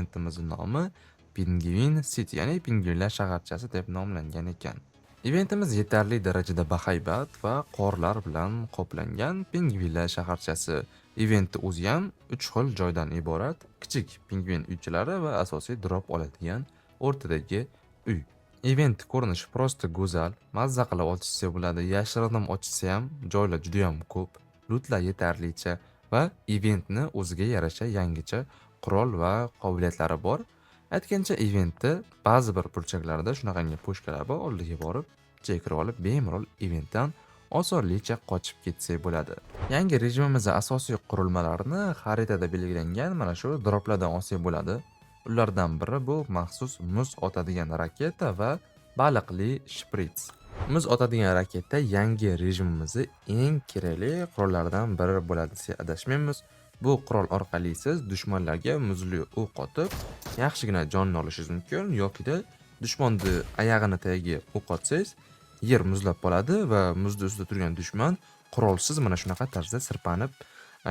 Eventimizni nomi Pingvin City, ya'ni pingvinlar shaharchasi deb nomlangan ekan. Eventimiz yetarli darajada bahaybat va qorlar bilan qoplangan pingvinlar shaharchasi. Eventni o'zi ham 3 xil joydan iborat: kichik pingvin uychalari va asosiy drop oladigan o'rtadagi uy. Event ko'rinishi просто go'zal, mazza qilib ochishsa bo'ladi, yashirin ochishsa ham joylar juda ham ko'p, lootlar yetarlicha va eventni o'ziga yarasha yangicha qurol va qobiliyatlari bor. Aytgancha, eventni ba'zi bir burchaklarida shunaqangi пушка lar bor, oldiga borib, ichiga kirib olib, bemalol eventdan osonlikcha qochib ketsak bo'ladi. Yangi rejimimizda asosiy qurilmalarni xaritada belgilangan mana shu droplardan olsak bo'ladi. Ulardan biri bu maxsus muz otadigan raketa va baliqli shprits. Muz otadigan raketa yangi rejimimizni eng kerakli qurollaridan biri bo'ladi desak, adashmaymiz. Bu qurol orqali siz dushmanlarga muzli o'q otib, yaxshigina jonini olishingiz mumkin yokida dushmanni oyog'ini tagiga o'q otsangiz, yer muzlab qoladi va muzni ustida turgan dushman qurolsiz mana shunaqa tarzda sirpanib,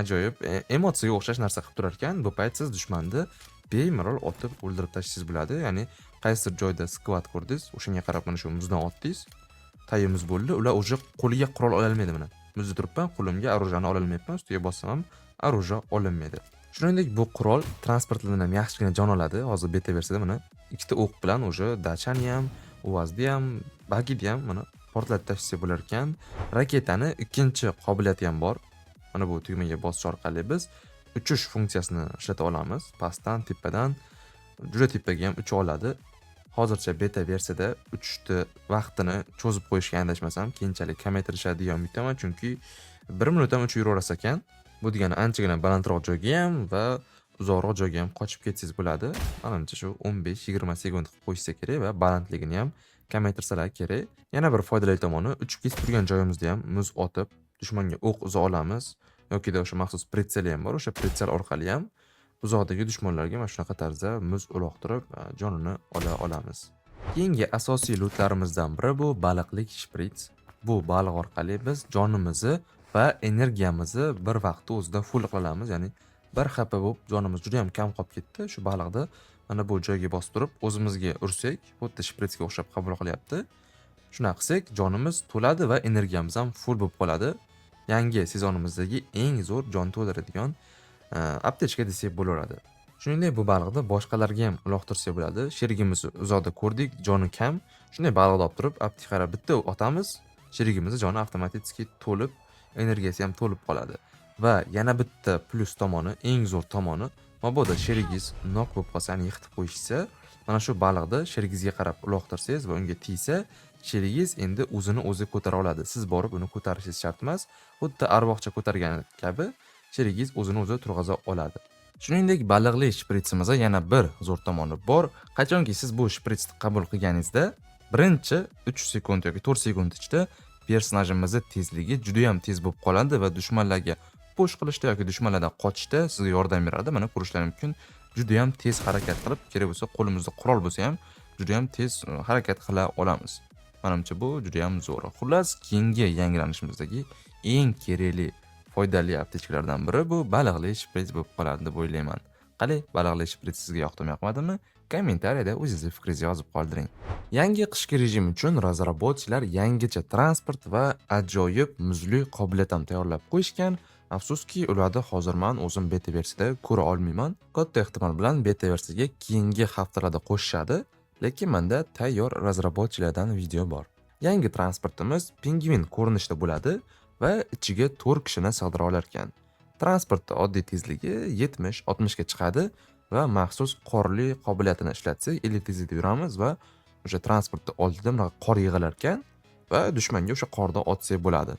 ajoyib emotsiyaga o'xshash narsa qilib turar ekan. Bu payt siz dushmanni bemalol otib o'ldirib tashlashingiz bo'ladi. Ya'ni qaysidir joyda squad ko'rdingiz, o'shanga qarab mana shu muzdan otdingiz, tagi muz bo'ldi, ular уже qo'liga qurol ololmaydi mana. Muzda turibman, qo'limga оружие ni ololmayapman, ustiga bossam ham оружие olinmaydi. Shuningdek, bu qurol transportlardan ham yaxshigina jon oladi. Hozir beta versiyada mana ikkita o'q bilan уже Dachani ham, UAZni ham, Bagini ham mana portlatib tashlasa bo'lar ekan. Raketani ikkinchi qobiliyati ham bor. Mana bu tugmaga bosish orqali biz uchish funksiyasini ishlata olamiz. Pastdan, tepadan, juda tepaga ham ucha oladi. Hozircha beta versiyada uchishni vaqtini cho'zib qo'yishgan adashmasam, keyinchalik kamaytirishadi degan umiddaman, chunki 1 minut ham uchib yuraverasiz ekan. Bu degani anchagina balandroq joyga ham va uzoqroq joyga ham qochib ketsangiz bo'ladi. Manimcha, shu 15-20 sekund qilib qo'yishsa kerak va balandligini ham kamaytirsalar kerak. Yana bir foydali tomoni, uchib ketib turgan joyimizda ham muz otib, dushmanga o'q uza olamiz yokida o'sha maxsus прицел i ham bor. O'sha прицел orqali ham uzoqdagi dushmanlarga mana shunaqa tarzda muz uloqtirib, jonini ola olamiz. Keyingi asosiy lootlarimizdan biri bu baliqlik shprits. Bu baliq orqali biz jonimizni va energiyamizni bir vaqtda o'zida full qila olamiz. Ya'ni 1 HP bo'lib, jonimiz juda ham kam qolib ketdi. Shu baliqni mana bu joyga bosib turib, o'zimizga ursak, xuddi shpritsga o'xshab qabul qilyapti. Shunaqa qilsak, jonimiz to'ladi va energiyamiz ham full bo'lib qoladi. Yangi sezonimizdagi eng zo'r jon to'ldiradigan aptechka desak bo'laveradi. Shuningdek, bu baliqni boshqalarga ham uloqtirsak bo'ladi. Sherigimizni uzoqda ko'rdik, joni kam. Shunday baliqni olib turib, aptekaga bitta otamiz, sherigimizni joni avtomatik to'lib, energiyasi ham to'lib qoladi. Va yana bitta plyus tomoni, eng zo'r tomoni, mabodo sherigingiz нок bo'lib qolsa, ya'ni yiqitib qo'yishsa, mana shu baliqni sherigingizga qarab uloqtirsangiz va unga tegsa, sherigingiz endi o'zini o'zi ko'tara oladi. Siz borib uni ko'tarishingiz shart emas. Xuddi arvohcha ko'targan kabi sherigingiz o'zini o'zi turg'aza oladi. Shuningdek, baliqli shpritsimizda yana bir zo'r tomoni bor. Qachonki siz bu shpritsni qabul qilganingizda, birinchi 3 sekund yoki 4 sekund ichida personajimizni tezligi juda ham tez bo'lib qoladi va dushmanlarga push qilishda yoki dushmanlardan qochishda sizga yordam beradi. Mana, ko'rishlari mumkin. Juda ham tez harakat qilib, kerak bo'lsa qo'limizda qurol bo'lsa ham juda ham tez harakat qila olamiz. Manimcha, bu juda ham zo'r. Xullas, keyingi yangilanishimizdagi eng kerakli, foydali aptechkalardan biri bu baliqli shprits bo'lib qoladi deb o'ylayman. Qalay, baliqli shprits sizga yoqdimi, yoqmadimi? Kommentariyada o'zingizni fikringizni yozib qoldiring. Yangi qishki rejim uchun разработчик lar yangicha transport va ajoyib muzli qobiliyat ham tayyorlab qo'yishgan. Afsuski, ularni hozir man o'zim beta versiyada ko'ra olmayman. Katta ehtimol bilan beta versiyaga keyingi haftalarda qo'shishadi, lekin menda tayyor разработчик lardan video bor. Yangi transportimiz pingvin ko'rinishida bo'ladi va ichiga 4 kishini sig'dira olar ekan. Transportni oddiy tezligi 70-60 ga chiqadi va maxsus qorli qobiliyatini ishlatsak, 50 tezlikda yuramiz va o'sha transportni oldida bunaqa qor yig'ilar ekan va dushmanga o'sha qorda otsak bo'ladi.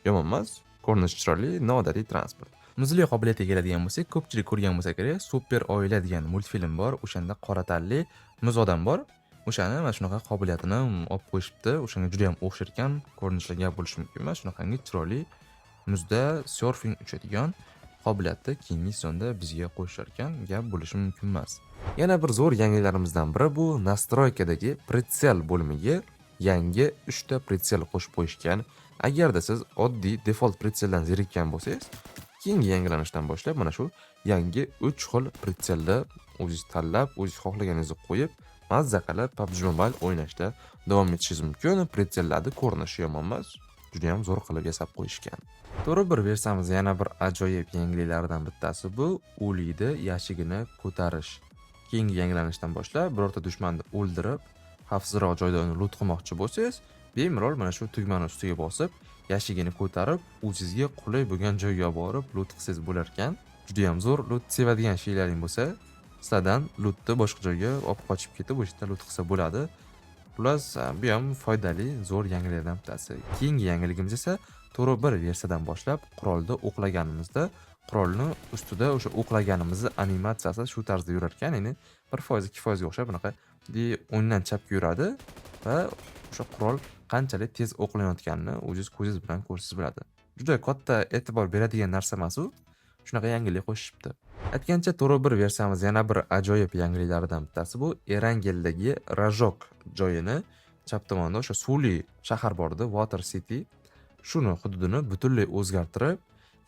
Yomon emas, ko'rinishi chiroyli, noodatiy transport. Muzli qobiliyatga keladigan bo'lsak, ko'pchilik ko'rgan bo'lsa kerak, Super oila degan multfilm bor. O'shanda qora tanli muz odam bor. O'shani mana shunaqa qobiliyatini olib qo'yishibdi. O'shanga juda ham o'xshar ekan. Ko'rinishida gap bo'lishi mumkin emas. Shunaqangi chiroyli muzda serfing uchadigan qobiliyatni keyingi sezonda bizga qo'shishar ekan, gap bo'lishi mumkin emas. Yana bir zo'r yangilarimizdan biri bu настройка dagi прицел bo'limiga yangi 3 ta прицел qo'shib qo'yishgan. Agarda siz oddiy default прицел dan zerikkan bo'lsangiz, keyingi yangilanishdan boshlab mana shu yangi 3 xil прицел da O'zingiz tanlab, o'zingiz xohlaganingizni qo'yib, mazza qilib PUBG Mobile o'ynashda davom etishingiz mumkin. Прицел larni ko'rinishi yomon emas. Juda ham zo'r qilib yasab qo'yishgan. 4.1 versiyamiz yana bir ajoyib yangiliklaridan bittasi bu Uliyni yashigini ko'tarish. Keyingi yangilanishdan boshlab birorta dushmanni o'ldirib, xavfsizroq joyda uni loot qilmoqchi bo'lsangiz, bemalol mana shu tugmani ustiga bosib, yashigini ko'tarib, o'zingizga qulay bo'lgan joyga borib loot qilsangiz bo'lar ekan. Juda ham zo'r. Loot sevadigan shiylaring bo'lsa, sizlardan lootni boshqa joyga olib qochib ketib, o'sha yerda loot qilsa bo'ladi. Xullas, bu ham foydali, zo'r yangiliklardan bittasi. Keyingi yangiligimiz esa 4.1 versiyadan boshlab qurolni o'qlaganimizda qurolni ustida o'sha o'qlaganimizni animatsiyasi shu tarzda yurar ekan. Ya'ni 1%, 2% ga o'xshab bunaqa o'ngdan chapga yuradi va o'sha qurol qanchalik tez o'qlanayotganini o'zingiz ko'zingiz bilan ko'rsangiz bo'ladi. Juda katta e'tibor beradigan narsa emas u. Shunaqa yangilik qo'shishibdi. Aytgancha, 4.1 versiyamiz yana bir ajoyib yangiliklaridan bittasi bu Erangeldagi Rojok joyini chap tomonda o'sha suvli shahar bor edi, Water City. Shuni hududini butunlay o'zgartirib,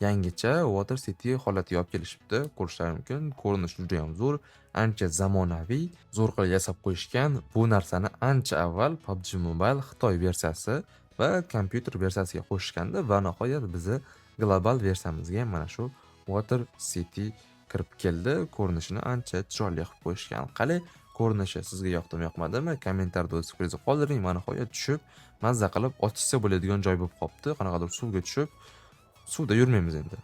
yangicha Water City holatiga olib kelishibdi. Ko'rishlari mumkin. Ko'rinishi juda ham zo'r, ancha zamonaviy, zo'r qilib yasab qo'yishgan. Bu narsani ancha avval PUBG Mobile Xitoy versiyasi va kompyuter versiyasiga qo'shishgandi va nihoyat bizni global versiyamizga ham mana shu Water City kirib keldi. Ko'rinishini ancha chiroyli qilib qo'yishgan. Qalay ko'rinishi sizga yoqdimi, yoqmadimi? Kommentariyada o'z fikringizni qoldiring. Va nihoyat tushib, mazza qilib otishsa bo'ladigan joy bo'lib qolibdi. Qanaqadir suvga tushib, suvda yurmaymiz endi.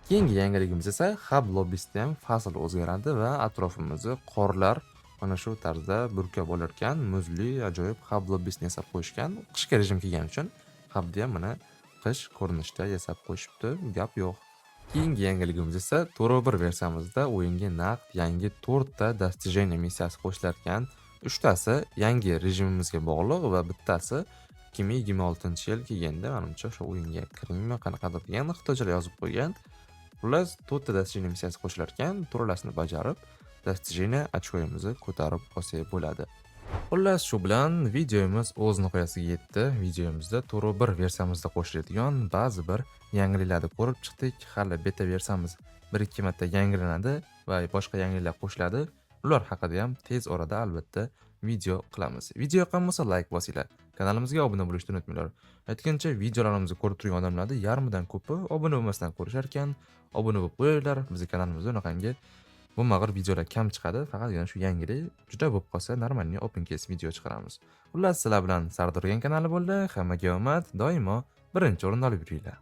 Keyingi yangiligimiz esa Hub lobbisida ham fasl o'zgaradi va atrofimizni qorlar mana shu tarzda burkab olarkan, muzli ajoyib Hub lobbisini yasab qo'yishgan. Qishki rejim kelgani uchun Hubni ham mana qish ko'rinishda yasab qo'yishibdi. Gap yo'q. Keyingi yangiligimiz esa 4.1 versiyamizda o'yinga naqd yangi 4 ta достижение missiyasi qo'shilar ekan. 3 tasi yangi rejimimizga bog'liq va bittasi 2026-yil kelganda, manimcha, o'sha o'yinga kiringmi, qanaqadir degan xitoychalar yozib qo'ygan. Xullas, 4 ta достижение missiyasi qo'shilar ekan, to'rtalasini bajarib, достижение очко yimizni ko'tarib olsak bo'ladi. Xullas, shu bilan videomiz o'z nihoyasiga yetdi. Videomizda 4.1 versiyamizda qo'shiladigan ba'zi bir yangiliklarni ko'rib chiqdik. Hali beta versiyamiz 1-2 marta yangilanadi va boshqa yangiliklar qo'shiladi. Ular haqida ham tez orada albatta video qilamiz. Video yoqqan bo'lsa, like bosinglar. Kanalimizga obuna bo'lishni unutmanglar. Aytgancha, videolarimizni ko'rib turgan odamlarning yarmidan ko'pi obuna bo'lmasdan ko'rishar ekan. Obuna bo'lib qo'yinglar. Bizning kanalimizda unaqangi bo'lmag'ur videolar kam chiqadi. Faqatgina shu yangilik juda bo'lib qolsa, нормальный open case video chiqaramiz. Xullas, sizlar bilan Sardorgan kanali bo'ldi. Hammaga omad, doimo birinchi o'rinda olib yuringlar.